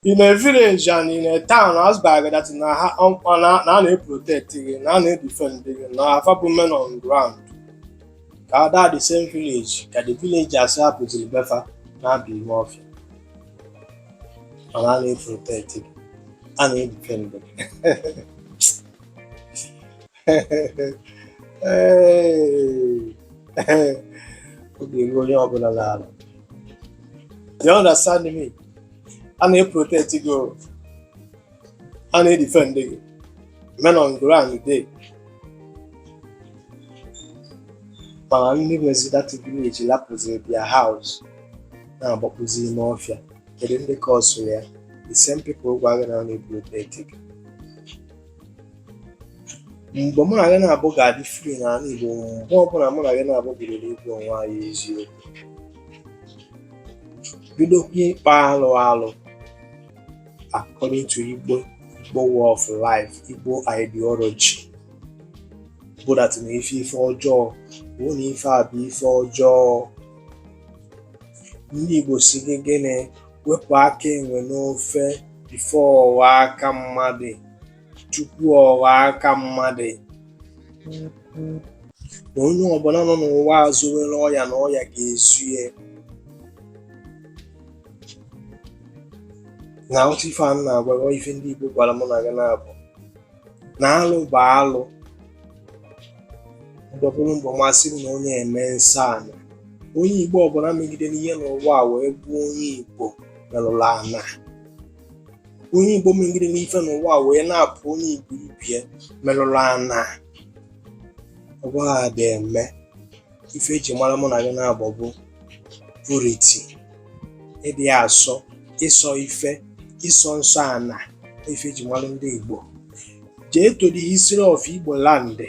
In a village and in a town, as by that na ha na a na-eprotect gị, na a na-edefend gị, na afa bụ men on ground. Ka that the same village ka the villagers hapụziri be fa na-aba ime ọfịa, mana a na-eprotect gị, a na-edefend gị. Hey. Obi eruo onye ọbụla n'ala. You understand me? A na-eprotect gị o, a na-edefend gị, men on ground dey, mana ndị nwezi that village lapụziri their house na-agbakpụzi ime ọfịa. Kedu ndị cause ya? The same people gwa gị na a na-eprotect gị. Mgbe mụ na gị na-abụ ga-adị free n'ala Igbo, mgbe ọbụla mụ na gị na-abụ bidoro ịgwa onwe anyị eziokwu, bidokwa ịkpa alụ alụ according to Igbo way of life, Igbo ideology, bụ that na ife ọjọọ bụ na ife a bụ ife ọjọọ. Ndị Igbo si gị gịnị? Wepụ aka enwe n'ofe before ọ ghọọ aka mmadụ, tupu ọ ghọọ aka mmadụ. Na onye ọbụla nọ n'ụwa a zowere ọya, na ọya ga-ezu ya. Na otu ife a m na-agwa gị, ife ndị Igbo gwara mụ na gị na-abụ na alụ bụ alụ. Mgbe bụrụ mgbe masị m na onye eme nsọ ana, onye Igbo ọbụla megidere ihe n'ụwa a wee bụ onye Igbo merụrụ ana. Onye Igbo megidere ife n'ụwa wee na-apụ onye Igbo ibie merụrụ ana. Ọ bụghị ada eme ife eji mara mụ na gị na-abụ bụ purity, ịdị asọ, ịsọ ife, ịsọ nsọ ana, ife eji mara ndị Igbo. Jee to the history of Igbo land,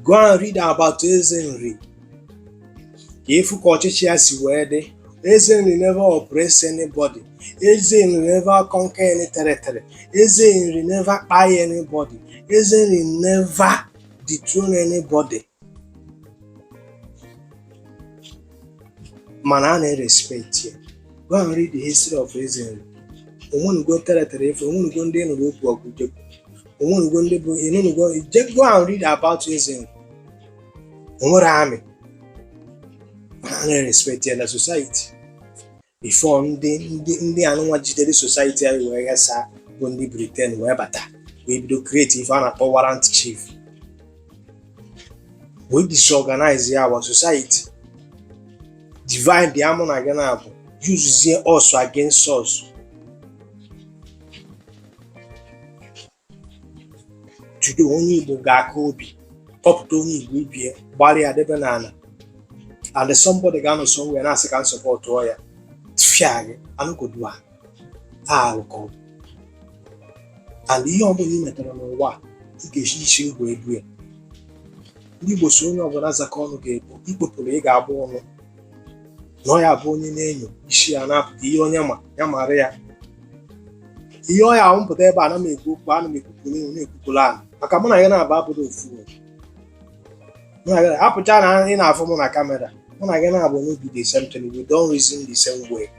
go and read about Eze Nri ka ịfụ ka ọchịchị ya si wee dị. Eze Nri never oppress anybody. Eze Nri never conquer any territory. Eze Nri never kpai anybody. Eze Nri never dethrone anybody. Mana a na-respect ya. Go and read the history of Eze Nri. Onwenugo territory efe, onwenugo ndị nụrụ okwu ọgụ jekwu, onwenugo ndị bụ ịnụnugo. Je go and read about Eze Nri. Onwere army, mana a na-respect ya na society before ndị anụnwa jidere society anyị wee ghasaa, bụ ndị Britain wee bata wee bido create ife a na-akpọ warrant chief, wee disorganize ya our society, divide ya mụ na gị na-abụ, use us against us. Today onye Igbo ga-aka obi kpọpụta onye Igbo ibie gbara ya debe n'ala, and somebody ga-anọ somewhere na-asị ka m supportụọ ya. Tfịa gị anụgodua alụ ka ọ bụ. And ihe ọbụla ị metara n'ụwa a, ị ga-esi isi egwu ebu ya. Ndị Igbo si onye ọbụla zaka ọnụ ga-ebu ikpopụrụ, ị ga-agba ọnụ na ọ ya bụ onye na-enyo isi ya na-apụta ihe onye ma ya mara ya ihe ọ ya ahụ mpụta ebe a. Ana m ekwu okwu, ana m ekwupụrụ ihu na-ekwupụrụ ala, maka mụ na ya na-aba abụrụ ofu. Mụ na gị apụcha na ị na-afụ mụ na camera, mụ na gị na-abụ no be the same thing. We don't reason the same way.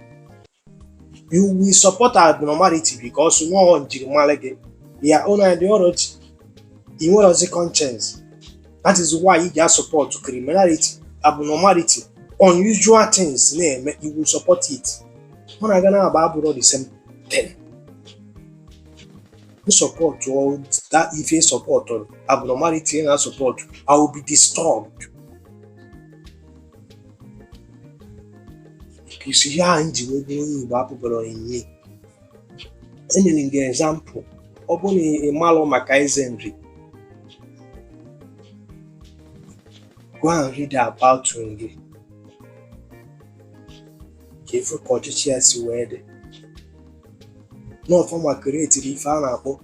You will support abnormality because no njirimara gị, your own ideology. Ị nwerozi conscience. That is why ị ga-support criminality, abnormality, unusual things na-eme, you will support it. Mụ na gị na-agba abụrụ the same thing. Support that ife support abnormality na support, I will be disturbed because ihe ahụ ji wee bụrụ onye Igbo apụbara in me. Enyere m gị example. Ọ bụrụ na ị malụ maka Eze Nri, go and read about Nri ka ịfụ ka ọchịchị ya si wee dị. N'ọfọma createri ife a na-akpọ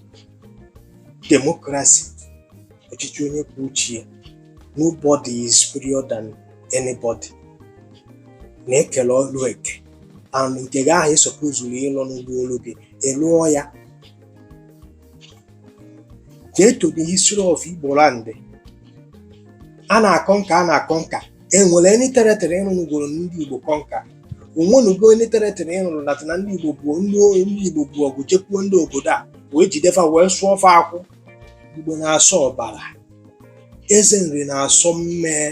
democracy, ọchịchị onye kwuo uche ya. Nobody is superior than anybody. Na-ekele ọlụ eke, and nke gị ahụ ị supposezuru ịlụ n'ugbo olu gị, ị lụọ ya. Jee to the history of Igbo land. A na-akọ nka, a na-akọ nka. Enwere any territory ịrụnugoro ndị Igbo conquer? Onwenugo onye teretịrị ị nụrụ that na ndị Igbo bụ ndị Igbo bụ ọgụ jekwuo ndị obodo a wee jidefa wee sụọ fa akwụ? Igbo na-asọ ọbara, eze Nri na-asọ mmee.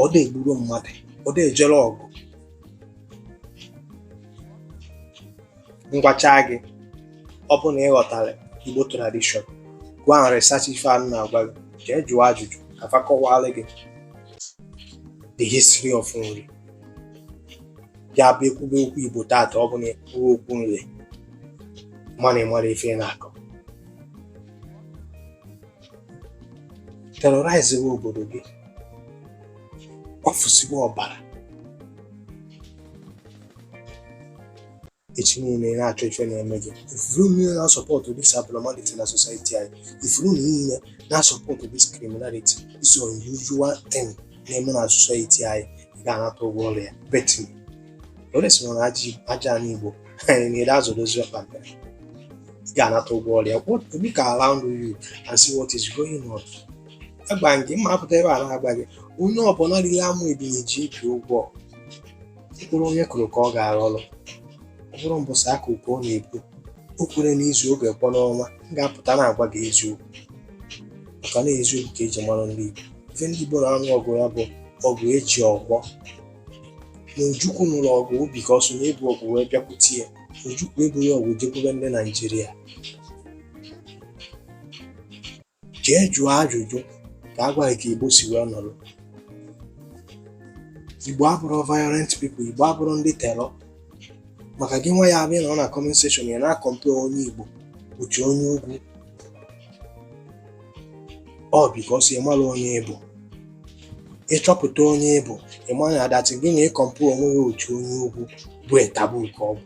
Ọ dị egburu mmadụ, ọ dị ejere ọgụ. Ngwacha gị, ọ bụ na ị ghọtara Igbo tradition, go and research ife a m na-agwa gị. Jee jụọ ajụjụ ka fa kọwara gị the history of Nri. Ya bụ, ekwube okwu Igbo taata, ọ bụ na ekwuwe okwu Nri, mana ị mara ife ị na-akọ. Terrorize obodo gị, kwafusiwe ọbara. Echi niile ị na-achọ ife na-eme gị. Ifuru niile na-asupport this abnormality na society anyị, ifuru niile na-asupport this criminality, this unusual thing na-eme na society anyị, ị ga-anata ụgwọ ọrụ ya. Bet me. Lawrence nọ na aja ala Igbo na-ere azụ dozi ọkpa. Ị ga-anata ụgwọ ọrụ ya. What, look around you and see what is going on. Agba gị mma apụta ebe a na-agba gị. Onye ọbụla riri amụ ebinye ji ebi ụgwọ. Mkpụrụ onye kụrụ ka ọ ga-aghọrọ. Ọ bụrụ mbọsị akụ ka ọ na-ebu o kwere n'izu oge kwọ n'ọnwa, m ga-apụta na-agwa gị eziokwu, maka na eziokwu ka eji mara ndị Igbo. Ife ndị Igbo na-anụ ọgụ ya bụ ọgụ eji ọgbọ na Ojukwu nụrụ ọgụ obi ka ọ so na-ebu ọgụ wee bịakwute ya. Ojukwu ebughị ọgụ jekwube ndị Naijiria. Jee jụọ ajụjụ ka a gwa gị ka Igbo si wee nọrọ. Igbo abụrụ violent people, Igbo abụrụ ndị terror. Maka gị nwa ya abịa nọ na comment section ya na-acompare onye Igbo uche onye ugwu, ọ because ị mara onye ịbụ. Ịchọpụta onye ịbụ, ị mara na that gị na ịcompare onwe gị otu onye ugwu bụ taboo ka ọ bụ.